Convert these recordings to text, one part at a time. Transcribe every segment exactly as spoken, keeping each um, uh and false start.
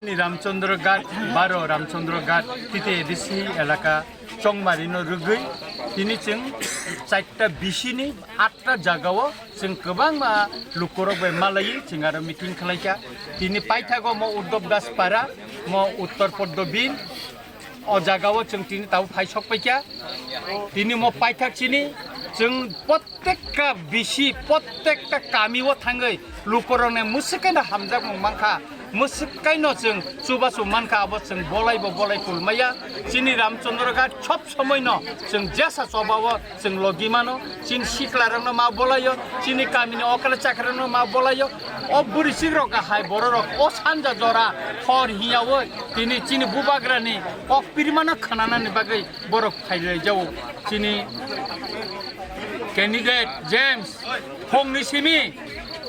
Ni Ramchandra Ghat, baro Ramchandra Ghat, T T A D C elaka Chongmari no rwgwi tini chwng charta bisini atta jagao chwng kwbangma lukurok bai malaiwi chwng aro meeting khlaikha. Tini paithago mo Uddhav Das Para, mo Uttar Poddo Bin, o jagao chwng tini tabuk phai sokpaikha. Tini mo paithak chini chwng prottekta bisi, prottekta kamio thangwi lukurokni mwswk kaino hamjakmung mankha, mwswk kaino chwng chubachu mankha, abo chwng bolaibo bolai kulmaya. Chini Ramchandra Ghat sob somoino chwng jesa chobao chwng logi mano, chini siklarokno ma bolaio, chini kamini okle chakrarokno ma bolaio. O bwrwi chikrok hai bororok o sanja jora hor hiyaui tini chini bubagrani kok pirmano khwnanani bagwi borok phailaijao. Chini candidate James phongni simi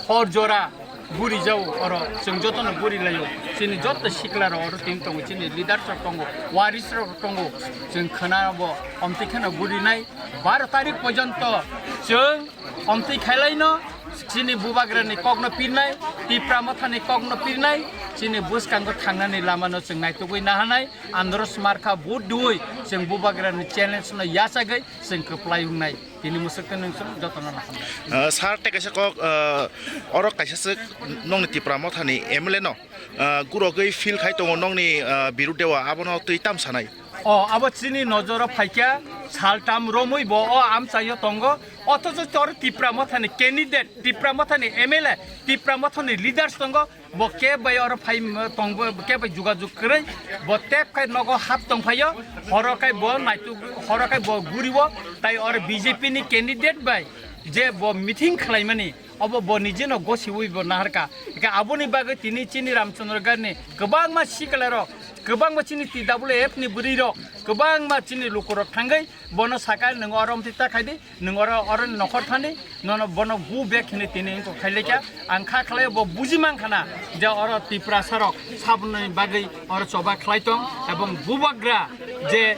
hor jora buri jao oro chwng jotono buri laio. Chini joto siklarok oro tini tongo, chini leaders rok tongo, waris rok tongo, chwng khwnabo omtwi kheno burinai. Baro tarik porjonto chwng omtwi khailaino chini bubagrani kokno pirnai, Tipra Mothani kokno pirnai, chini bwskango thangnani lamano chwng naitugwi nahanai, Andros Markha vote dui chwng bubagrani challenge no yachagwi chwng kwplai wngnai. Tini mwswk twi nwng chwng jotono nahanai. Ah, sir, tei kaisa kok, ah, oro kaisa swk nongni Tipra Mothani M L A no, ah, gurogwi feel khai tongo nongni, ah, birudeo, abono twi tam sanai? O, abo chini nojoro phaikha, saltam romwi bo o amchaio tongo. Othocho tor Tipra Mothani candidate, Tipra Mothani M L A, Tipra Mothani leaders tongo. Bo keb bai oro phai tongbo, keb bai jugajug kwrwi. Bo tep khai nogo hap tongphaio. Horo khai bo naituk, horo khai bo guriwo. Tai oro B J P ni candidate bai je bo meeting khlaimani. Obo bo nijeno gosiwi bo naharkha. Eka aboni bagwi tini chini Ramchandra Ghat ni kwbangma siklarok, kwbangma chini T W F ni bwrwirok, kwbangma chini lukurok thangwi bono sakha, "Nwng oro omtwi ta khaidi, nwng oro, oro nokhor thani, nono bono go back," hinwi tini wngkha khailekha. Ang kha khlai bo buji mankhana je oro Tiprasarok saboni bagwi oro choba khlai tong, ebong bubagra je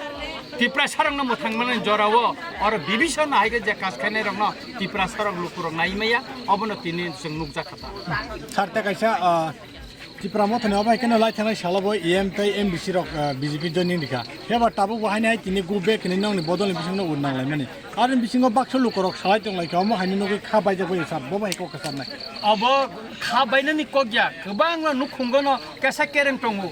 Tiprasarokno mwthangmani jorao oro bibisano hai khe je kas khainairokno Tiprasarok lukurok nai maya, obono tini chwng nukjak kha ta. Sir, tei kaisa, ah, Tipra Mothani obo hai kheno lai thangnai salo bo E M tei M D C rok, ah, B J P joining rikha. Heba tabuk bo haini hai tini go back hinwi nongni bodolni bisingno ur nang laimani. Aroni bisingo baksa lukurok salai tong laikha, omo haino nugwi kha baijak bai sir, bo bai kok kwcharnai. Obo kha bainani kok ya, kwbangno nukhungono kesa kereng tongo.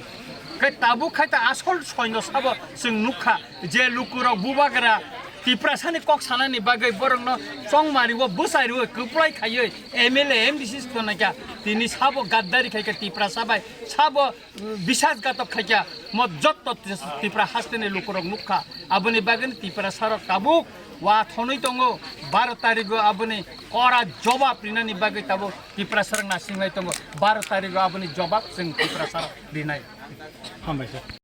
Khe tabuk khai ta asol soino sabo chwng nukha. Je lukurok bubagra Tiprasani kok sanani bagwi borokno chongmariwo bwsariwo kwplai khaiwi M L A M D C khwnaikha, tini sabo gaddari khaikha Tiprasa bai, sabo, mm, bisasgatok khaikha, mo jotto Tipra hasteni lukurok nukha. Aboni bagwino Tiprasarok tabuk wa thonwi tongo, baro tarigo aboni kora jobab rinani bagwi tabuk Tiprasarok nasinglai tongo, baro tarigo aboni jobab chwng Tiprasarok rinai. Hambai sir.